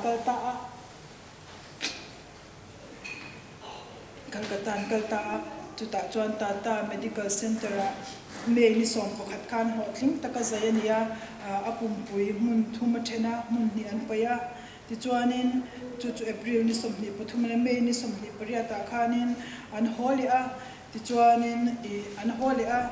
Kal ta a, Calcutta an kal ta a, chutah chuan Tata Medical Centre-ah May ni 11 khan hlawhtling taka zai a ni a, a pumpui hmun thum a then a, hmun hnih an paih a. Tichuanin chu chu April ni 23 leh May ni 28 ah khanin an haw leh a, tichuanin ih an haw leh a,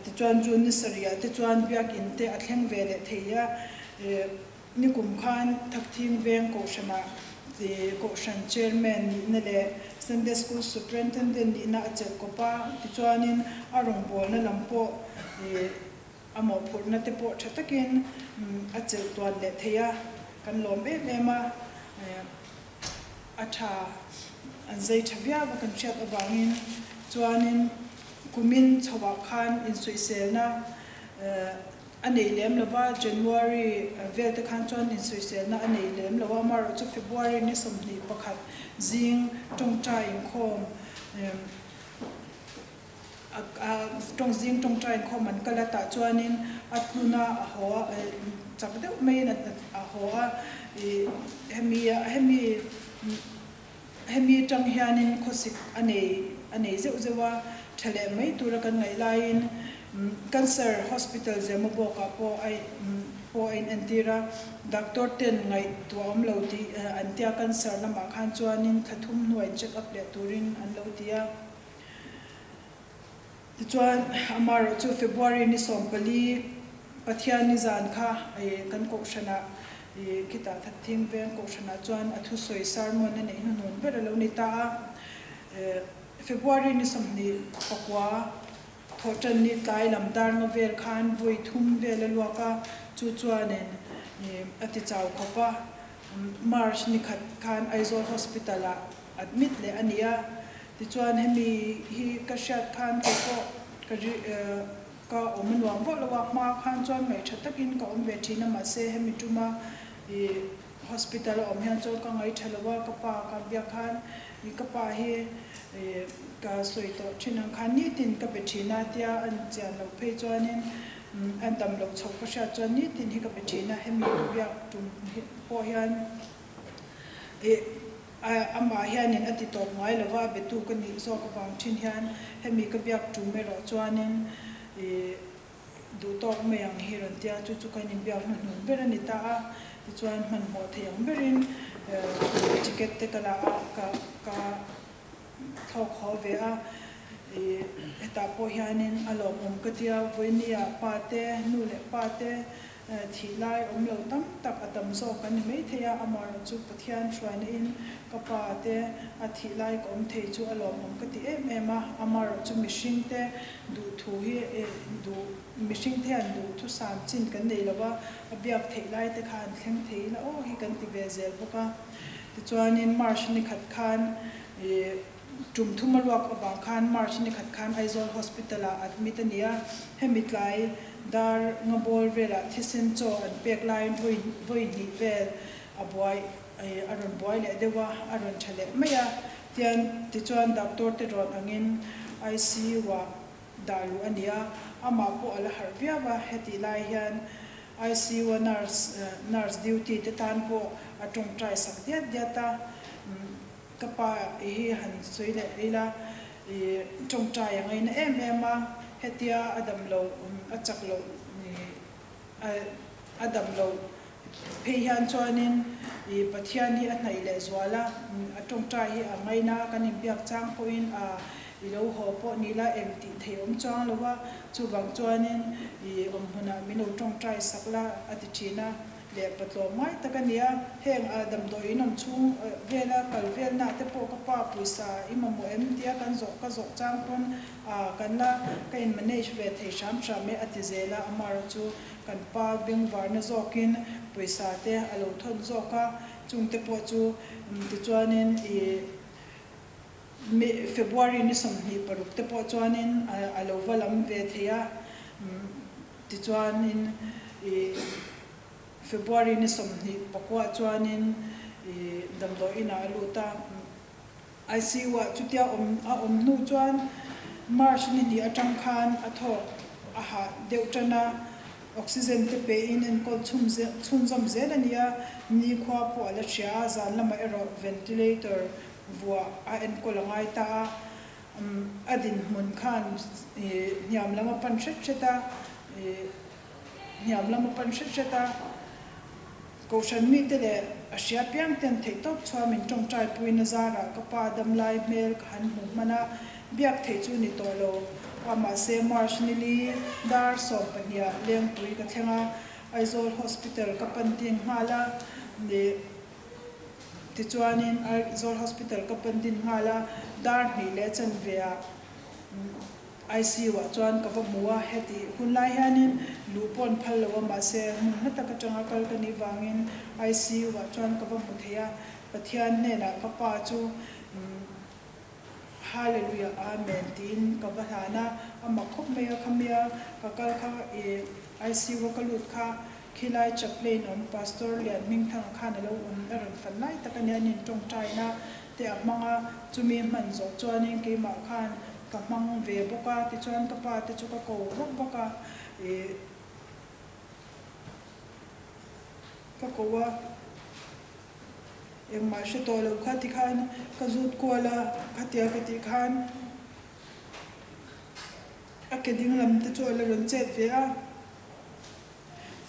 tichuan June ni sarih ah te chuan biakinn te a thleng ve leh thei a, ih. Nikum khan Thakthing Veng Kohhranah Kohhran Chairman nihna leh Sunday School Superintendent nihna a chelh kawp a, tichuanin a rawngbawlna lam pawh a mawhphurhna te pawh tha takin a chelh tuan leh thei a, kan lawm em em a, a tha an zai tha viau a kan hriat avangin chuanin kumin chhoah khan insuihselna A nei lem lo va, January vel te khan chuan insawiselna a nei lem lo a, amaherawhchu February ni 21 zing tawngtai inkhawm tawng zing tawngtai inkhawm an kal a, tah chuanin a tlun a, a haw a, chak deuh maiin a haw a, ih hemi hemi hemi atang hianin khawsik a nei a nei zeuh zeuh a, tha leh mai tura kan ngaih laiin Cancer Hospital Zemabawk ah pawh a pawh a inentir a, doctor ten ngaihtuah awm lo tih an tia cancer lamah khan chuanin thla thum hnuah in check up leh turin an lo ti a. Tichuan amaherawh chu February ni 14 Pathian ni zan kha kan kohhranah khitah Thatthing veng kohhranah chuan a thusawi sermon a neih hnuhnun ber a lo ni ta a. February ni 29 Thawhṭan ni tlai lam dar nga vel khan vawi thum vel a luak a, chu chuanin a ti chau khawp a. March ni khat khan Aizawl Hospital ah admit leh a ni a, tichuan hemi hi ka hriat khan kei pawh ka ri ka awm a nuam vak lo a, hma khan chuan ngaihṭha takin ka awm ve ṭhin a, mahse hemi ṭuma ih Hospital a awm hian chuan ka ngaihṭha lo a, ka pa ka biak khan ih ka pa hi ih ka sawi tawh ṭhin ang khan nitin ka be ṭhin a tia an chian loh phei chuanin an dam loh chhoh ka hriat chuan nitin hi ka be ṭhin a, hemi ka biak tum pawh hian ih amah hianin a ti tawp ngai lo va, a betu ka nih zawk avang ṭhin hian hemi ka biak tum erawh chuanin ih Duh tawk mai ang hi rawn tia, chu chu kan inbiak hnuhnun ber a ni ta a, tichuan hmanhmawh thei ang berin ticket te ka la a, ka ka thlawk haw ve a, ih hetah pawh hianin a lawmawm ka tia, vawinia pa te, nu leh pa te thih lai awm lo tam tak a tam zawk kan ni maithei a, amaherawhchu chu Pathian hruaina in ka pa te a thih lai ka awm thei chu a lawmawm ka ti em em a, amaherawhchu mihring te Duhthu hi duh mihring te hian duhthusam chin kan nei lo a, a biak theih lai te kha an thleng thei ila aw hi kan ti ve zel bawk a. Tichuanin March ni khat khan ih tum thum a luak avang khan March ni khat khan Aizawl Hospital ah admit a ni a, hemi tlai dar nga ball velah thisen chaw an pek laiin vawi vawi hnih vel a buai a rawn buai leh deuh a, a rawn tha leh mai a. Tian tichuan doctor te rawn angin ICU ah dah luh a ni a, amah pawh a la harh viau a, hetih lai hian ICU a nurse nurse duty te tan pawh a tawngtai sak diat diat a, ka pa hi han sawi leh ila i tawngtai a ngaina em em a, hetia a dam loh a chak loh a dam loh Phei hian chuanin i Pathian hi a hnaih leh zual a, a tawngtai hi a ngaina a, kan inbiak chang pawhin a i lo haw pawh ni la eng tih thei awm chuang lo a, chuvang chuanin i awm hmunah min lo tawngtai sak la a ti thin a, leh patlawm ngai tak a ni a, heng a damdawi in awm chhung vela kal velnaah te pawh ka pa pawisa i mamawh em tia kan zawh ka zawh chang pawn a kan la ka in manage ve thei hram hram e a ti zel a, amaherawhchu Kan pa bengvarna zawkin pawisa te a lo thawn zawk a, chungte pawh chu tichuanin i February ni 26 te pawh chuanin a lo va lam ve thei a, tichuanin i February ni 29 chuanin i damdawi inah a lut a. ICU ah chutia awm a awm hnu chuan March ni hnih atang khan a thawk a hah deuh tan a. Oxygen te pe in enkawl chhunzawm zel a ni a, nikhua pawh a la hria a, zan lamah erawh ventilator vuah a enkawl a ngai ta a. A dinhmun khan hniam lam a pan hret hret a, hniam lam a pan hret hret a, Kohhran mite leh a hria piang ten theihtawp chhuah min tawngtai puina zarah ka pa damlai hmel ka han hmu hman a, biak theih chu ni tawh lo a, mahse March nili dar sawmpahniha Lengpui ka thleng a, Aizawl Hospital ka pan ding nghal a, Tichuanin Aizawl Hospital ka pan din nghal a, dar hnih leh chanve ah ICU ah chuan ka va hmu a, heti hun lai hianin luh pawh an phal lo a, mahse hmun hla tak atanga kal ka nih vangin ICU ah chuan ka va hmu thei a, Pathian hnenah ka pa chu Hallelujah Amen tiin ka va hlan a, a mak khawp mai a, khamia ka kal kha i ICU a ka lut kha khilai chaplain awm Pastor Lian Hmingthanga khan a lo awm a rawn fan lai tak a nia, an intawngtaina te a hmang a, chumi hman zawh chuanin keimah khan ka hmang ve bawk a, tichuan ka pa te chu ka ko vak vak a, i ka ko a. Engmah hre tawh lo kha tikhan ka zut kual a, khatia ka tih khan a ke ding lam te chu a la rawn chet ve a,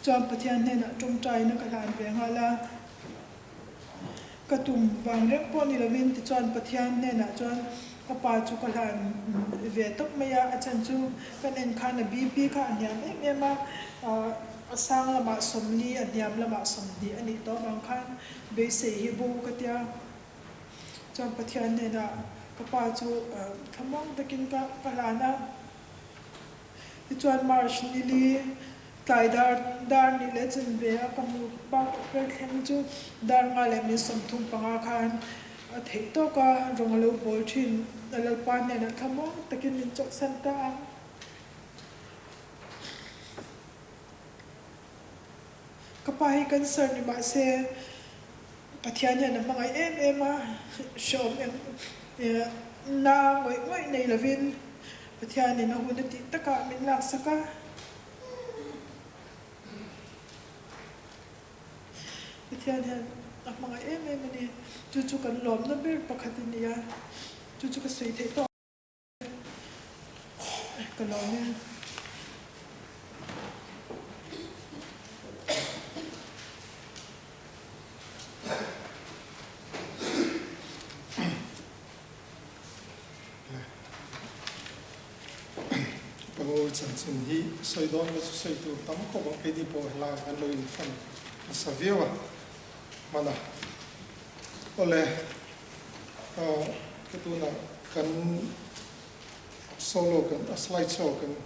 chuan Pathian hnenah tawngtaina ka hlan ve nghal a, ka tum vang reng pawh ni lovin tichuan Pathian hnenah chuan ka pa chu ka hlan ve tawp mai a, a chhan chu kan en khan a BP kha a hniam em em a, A sang lamah 40, a hniam lamah 20 a nih tawh avang khan beisei hi bo ka tia. Chuan Pathian hnenah ka pa chu thlamuang takin ka ka hlan a. Tichuan March nili tlai dar dar nih leh chan ve a ka hmu bak ber thleng chu dar nga leh min 35 khan a theih tawk a, rawng a lo bawl thin. A Lalpa hnenah thlamuang takin min chawlhsan ta a. Ka pa hi cancer ni mahse Pathian hian a hmangaih em em a, hreawm eng na ngawih ngawih nei lovin Pathianin a hun a tih takah min laksak a. Pathian hian a hmangaih em em a ni. Chu chu kan lawmna ber pakhat a ni a, chu chu ka sawi theih tawh. Ka lawm e. Pangawi chanchin hi sawi dawn la chu sawi tur tam khawp ang keini pawh helai ah kan lo infan nasa viau a hman a. Awle ka tunah kan solo kan a slide show kan.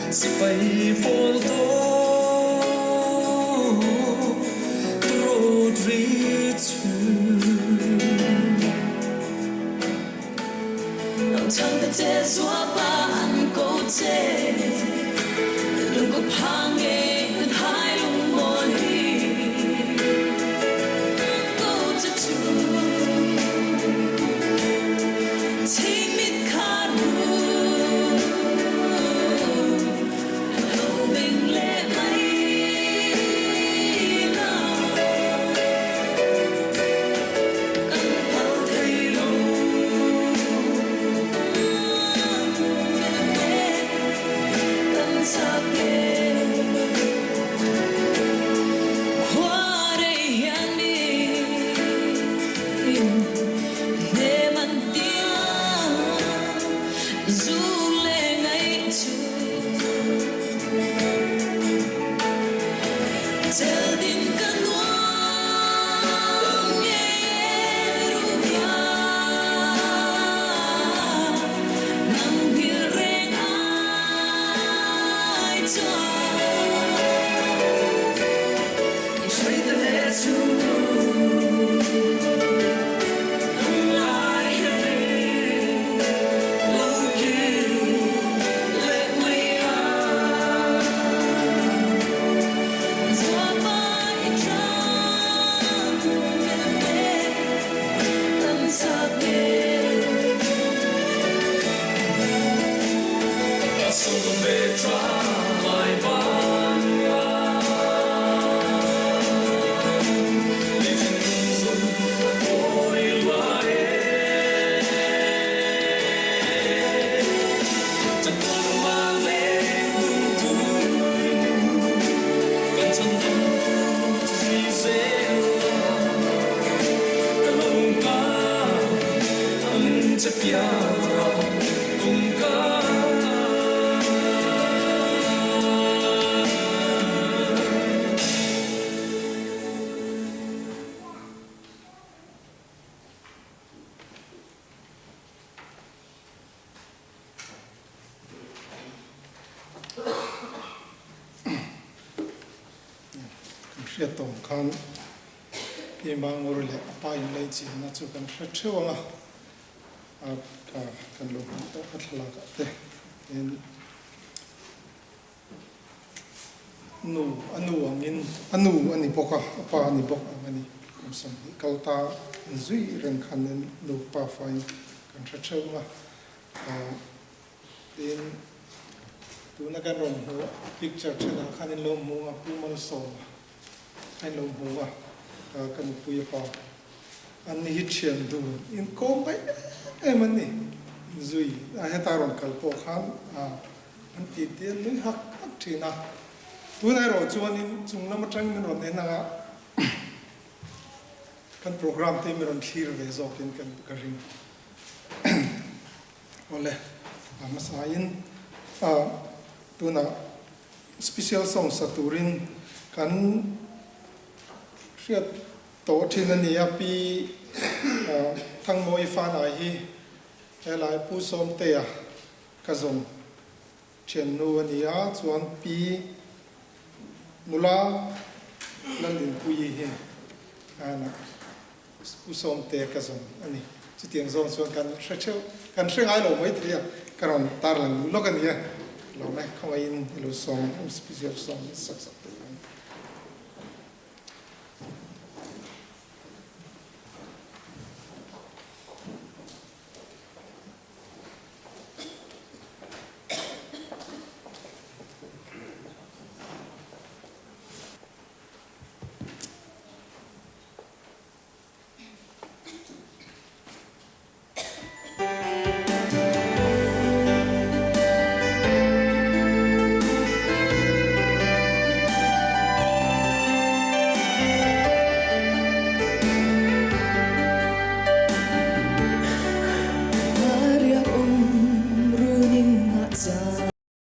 Sipai pawl tawt ri chu. Kan hriat tawng khan Pi Manguri leh a pa inlaichinna chu kan hre theuh ang a, a kan lo hmuh tawh kha thlalak ah te tin nu a nu angin a nu a ni bawk a, a pa a ni bawk ang a ni. Kum 20 kal ta inzui reng khan nu pa fain kan hre theuh ang a, Tin, tuna kan rawn hmuh picture thenah khan in lo hmu a, Pu Malsawma a in lo hmu a, ka nupui a pa. An ni hi thian dun inkawm mai em em an ni. Inzui a heta rawn kal pawh khan an ti ti an nui hak hak thin a. Tunah erawh chuanin chung lam atangin min rawn en ang a, kan programme te min rawn thlir ve zawkin ka ring. Awle, a hmasain tunah special song sa turin kan hriat tawh thin a ni a, Pi Thangmawi Fanai hi helai Pu Sawmtea ka zawng thiannu a ni a, chuan Pi Nula Lallinpuii hi Pu Sawmte ka zawng a ni. Chutiang zawng chuan kan hre theuh, kan hre ngai lo mai thei a, ka rawn tarlang duh lawk a ni e. Lo le, khawngaihin i lo sawm, special sawm sak sak te.